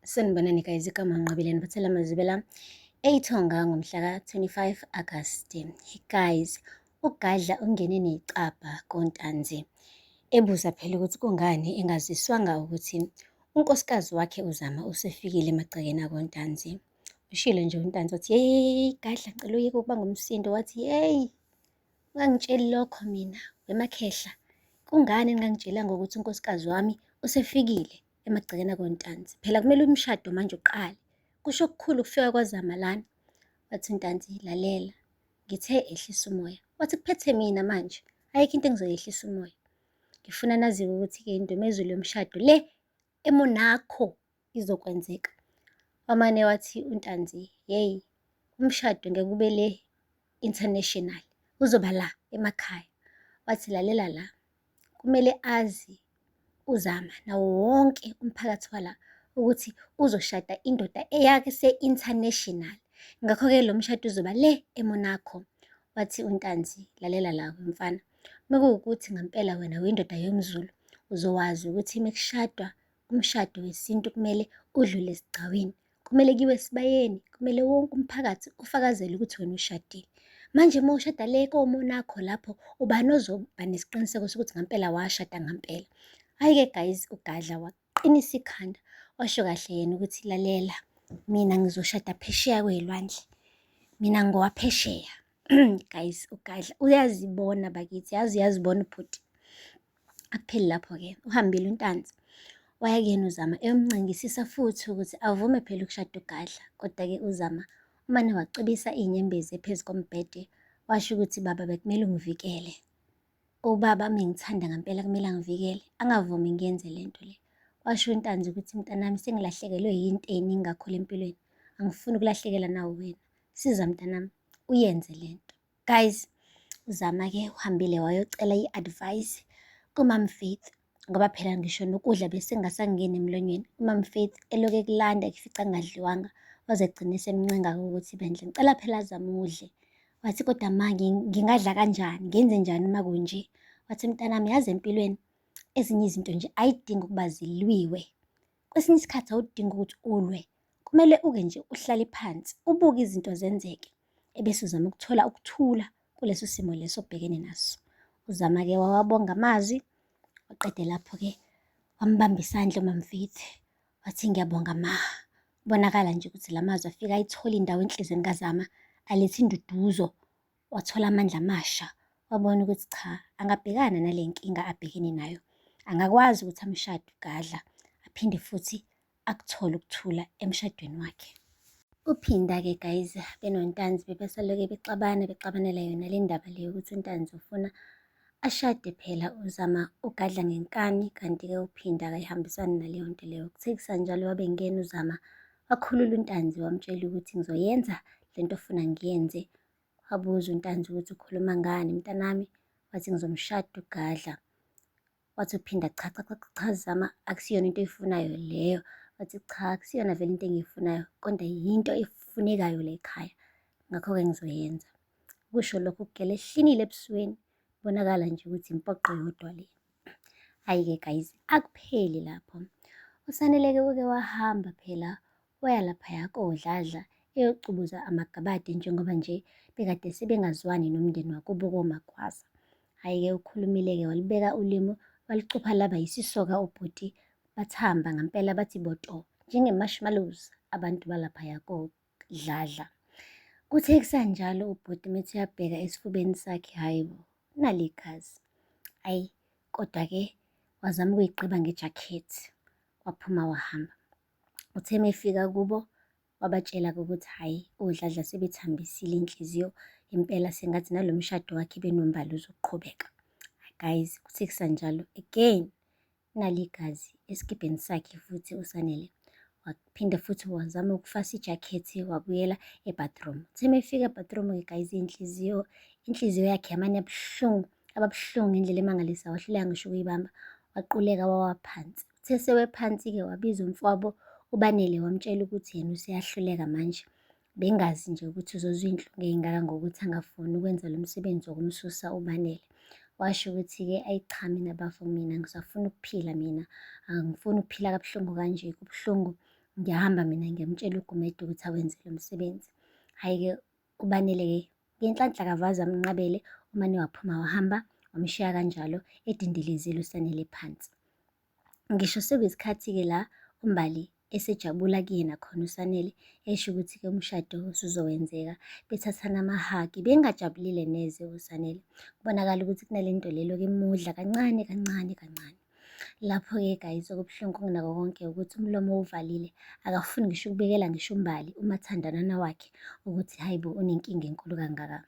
Sanibonani guys, igama Nqobile Niphathela amazwibela eyithonga ngomhla ka-25 Agasti. Guys, uGadla ungene necabha koNtanzi ebuza phela ukuthi kungani engaziswanga ukuthi unkosikazi wakhe uZama usefikile emagcekeni akoNtanzi. Ushilo nje uNtanzi wathi, yeyi Gadla ngicela uyeke ukuba ngumsindo, wathi yeyi ungangitsheli lokho mina wemakhehla, kungani ningangitshelanga ukuthi unkosikazi wami usefikile emagcekeni akoNtanzi. Phela kumele umshado manje uqale. Kusho okukhulu ukufika kwaZama lana. Wathi uNtanzi, lalela, ngithe ehlisa umoya. Wathi kuphethe mina manje, ayikho into engizoyehlisa umoya. Ngifuna naziwe ukuthi-ke indumezulu yomshado le eMonaco izokwenzeka. Wamane wathi uNtanzi, yeyi, umshado ngeke ube le international, uzoba la emakhaya. Wathi lalela la, kumele azi uZama nawo wonke umphakathi wala ukuthi uzoshada indoda eyake se-international. Ngakho-ke lo mshado uzoba le eMonaco. Wathi uNtanzi, lalela la mfana, mekuwukuthi ngampela wena uyindoda yomZulu, uzowazi ukuthi mekushadwa umshado wesintu kumele udlule esigcawini. Kumele kuyiwe esibayeni, kumele wonke umphakathi ufakazele ukuthi wena ushadile. Manje uma ushada le komonakho lapho, ubani ozoba nesiqiniseko sokuthi ngampela washada ngampela? Hhayi-ke guys, uGadla waqinisa ikhanda, washo kahle yena ukuthi lalela, mina ngizoshada phesheya kwey'lwandle, mina ngowaphesheya. Guys, uGadla uyazibona bakithi, yazi uyazibona ubhuti. Akupheli lapho-ke, uhambile uNtanzi waya kuyena uZama eyomncengisisa futhi ukuthi avume phela ukushada uGadla. Kodwa-ke uZama umane wacwebisa iy'nyembezi ephezu kombhede, washo ukuthi baba bekumele ungivikele. Ubaba uma engithanda ngampela kumele angivikele, angavumi ngiyenze le nto le. Washo uNtanzi ukuthi mntanami sengilahlekelwe yinto ey'ningi kakhulu empilweni, angifuni ukulahlekelwa nawu wena. Siza mntanami, uyenze le nto. Guys, uZama-ke uhambile wayocela i-advice kuMam Faith ngoba phela ngisho nokudla besingasangeni emlonyeni. UMam Faith elokhu ekulanda ekufica kungadliwanga waze egcine esemncenga ukuthi bandla ngicela phela azame udle. Wathi kodwa ma ngingadla kanjani, ngenze njani uma kunje? Wathi mntanami yazi empilweni ezinye izinto nje ayidingi ukuba zilwiwe. Kwesinye isikhathi awudingi ukuthi ulwe, kumele uke nje uhlale phansi ubuke izinto zenzeke. Ebese uzama ukuthola ukuthula kuleso simo leso obhekene naso. Uzama-ke wawabonga amazwi, waqede lapho-ke wambamba isandla uMamFaith, wathi ngiyabonga ma. Kubonakala nje ukuthi la mazwi afike ayithola indawo enhliziyweni kaZama, aletha induduzo, wathola amandla amasha, wabona ukuthi cha, angabhekana nale nkinga abhekene nayo. Angakwazi ukuthi amshade uGadla, aphinde futhi akuthole ukuthula emshadweni wakhe. Uphinda-ke guys benoNtanzi bebesaloke bexabana bexabanela yona le ndaba le yokuthi uNtanzi ufuna ashade phela uZama ugadla ngenkani kanti-ke uPhinda akayihambisani naleyo nto leyo. Kuthe kusanjalo wabe engena uZama wakhulula uNtanzi wamtshela ukuthi ngizoyenza le nto ofuna ngiyenze. Wabuza uNtanzi ukuthi ukhuluma ngani mntanami, wathi ngizomshada uGadla. Wathi uphinda cha cha cha cha Zama akusiyona into oyifunayo leyo. Wathi cha akusiyona vele into engiyifunayo kodwa yinto efunekayo la ekhaya. Ngakho-ke ngizoyenza. Kusho lokho ukugela ehlinile ebusweni. Kubonakala nje ukuthi impoqo yodwa le. Hhayi-ke guys, akupheli lapho. USaneleke uke wahamba phela waya laphaya koDladla eyocubuza amagabade njengoba nje bekade sebengazwani nomndeni wakubo koMagwaza. Hhayi-ke ukhulumile-ke walubeka ulimi walucupha laba yisisoka ubhuti bathamba ngampela bathi boto njenge-marshmallows abantu balaphaya koDladla. Kuthe kusanjalo ubhuti methi uyabheka esifubeni sakhe hhayi bo nali igazi. Ayi kodwa-ke wazama ukuyigqiba ngejakhethi waphuma wahamba. Uthe mefika kubo wabatshela-ke ukuthi hhayi oDladla sebethambisile inhliziyo impela sengathi nalo mshado wakhe benoMbali uzoqhubeka. Guys, kuthe kusanjalo again nali igazi esikibheni sakhe futhi uSanele waphinde futhi wazama ukufasa ijakhethi wabuyela ebathroom. Uthe mefika ebathroom-ke guys inhliziyo yakhe yamane yabuhlungu ababuhlungu ngendlela emangalisayo wahluleka ngisho ukuyibamba waquleka wawa phansi. Uthe sewe phansi-ke wabiza umfowabo uBanele wamtshela ukuthi yena useyahluleka manje. Bengazi nje ukuthi uzozwa iy'nhlungu ey'ngaka ngokuthi angafuni ukwenza lo msebenzi wokumsusa uBanele. Washo ukuthi-ke ayi cha mina bafo mina ngisafuna ukuphila mina, angifuni ukuphila kabuhlungu kanje kubuhlungu. Ngiyahamba mina ngiyomtshela uGumede ukuthi awenze lo msebenzi. Hhayi-ke uBanele-ke ngenhlanhla akavaze amnqabele, umane waphuma wahamba, wamshiya kanjalo edindilizile uSanele phansi. Ngisho sekuyisikhathi-ke la uMbali esejabula kuyena khona uSanele, esho ukuthi-ke umshado usuzowenzeka, bethathana amahagi, bengajabulile neze uSanele. Kubonakala ukuthi kunale nto le elokhu imudla kancane kancane kancane. Lapho-ke guys, okubuhlungu kunakho konke ukuthi umlomo uwuvalile, akafuni ngisho ukubikela ngisho uMbali umathandanana wakhe ukuthi hhayi bo unenkinga enkulu kangaka.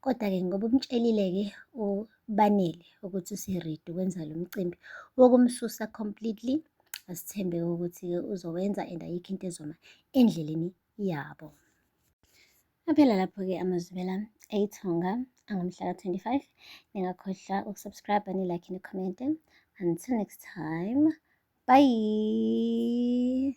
Kodwa-ke ngoba umtshelile-ke uBanele ukuthi useredi ukwenza lo mcimbi wokumsusa completely, asithembe ukuthi-ke uzowenza and ayikho into ezoma endleleni yabo. Aphela lapho-ke amazwibela eThonga angomhla ka-25. Ningakhohlwa ukusubscribe, nilike, nikhomente. Until next time, bye!